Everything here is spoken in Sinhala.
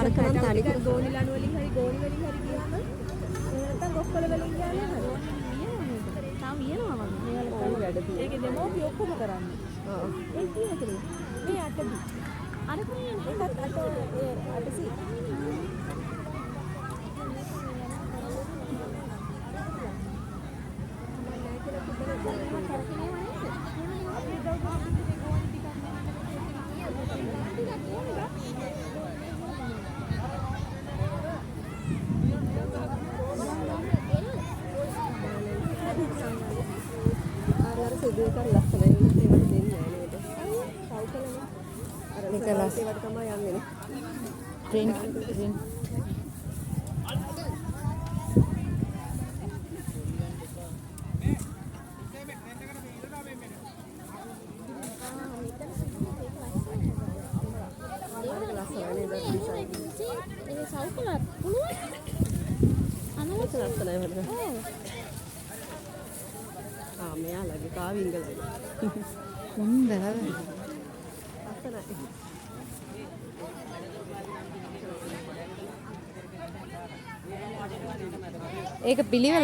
අරක නම් තනිකර ගෝනි ලණු වලින් හරි ගෝනි වලින් හරි ගියාම එහෙම නැත්නම් ගොක්කොළ වලින් ගියාම හරි. තාම වියනවා වගේ. ඔව් වැඩ තියෙනවා. ඒකේ දෙමෝපිය ඔක්කොම කරන්නේ. ඔව්. ඒ කීයකද? මේ 8 බි. අර කොහේ ඒකත් 8 ඒ 8 සී. අර අර සුදු එක අර ලස්සනයි. ඒවට දෙන්නේ නෑ නේද? පව් කළා. අර ඒක ලස්සන. ඒවට තමයි යන්නේ නේ. Print print. අරක ලස්සනයි නේද? ඩිසයින්. ඒක සව් කළත් පුළුවන්. අනවශ්‍ය. ඒක ලස්සනයි මට. ඔව්. ආ මෙයාලගේ කාවිංගල. හොඳ. ලස්සනයි. ඒක පිළිවෙල.